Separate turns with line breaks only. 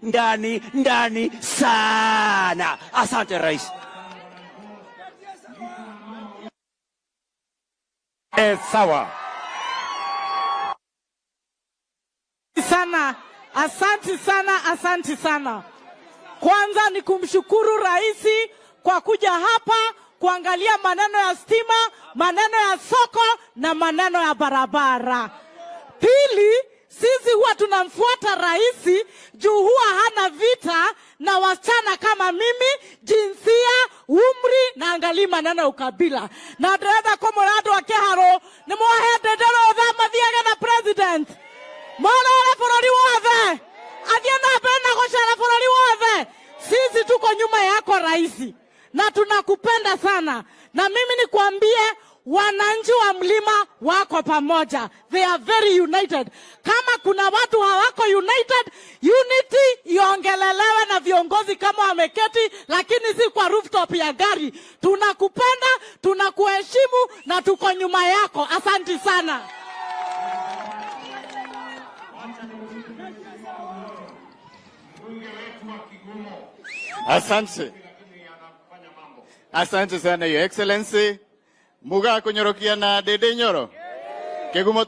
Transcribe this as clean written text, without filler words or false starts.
Ndani ndani sana. Asante, Rais.
Sawa.
Sana, asanti sana, asanti sana. Kwanza ni kumshukuru rais kwa kuja hapa kuangalia maneno ya stima, maneno ya soko na maneno ya barabara. Pili, sisi huwa tunamfuata rais juu huwa hana vita na wasichana kama mimi, jinsia, umri na angalii maneno ya ukabila. Na ndĩrenda kũmwĩra andũ a Kĩharũ nĩ mwahe rũtha mathiage na president morore bũrũri wothe, athiĩ na mbere na gũcera bũrũri wothe. Sisi tuko nyuma yako, rais, na tunakupenda sana, na mimi nikwambie, wananchi wa mlima wako pamoja, they are very united. Kama kuna watu hawako united, unity iongelelewe na viongozi kama wameketi, lakini si kwa rooftop ya gari. Tunakupenda, tunakuheshimu na tuko nyuma yako. Asanti sana.
Asante. Asante sana, Your Excellency. Muga kunyorokia na Dede Nyoro. Kigumo.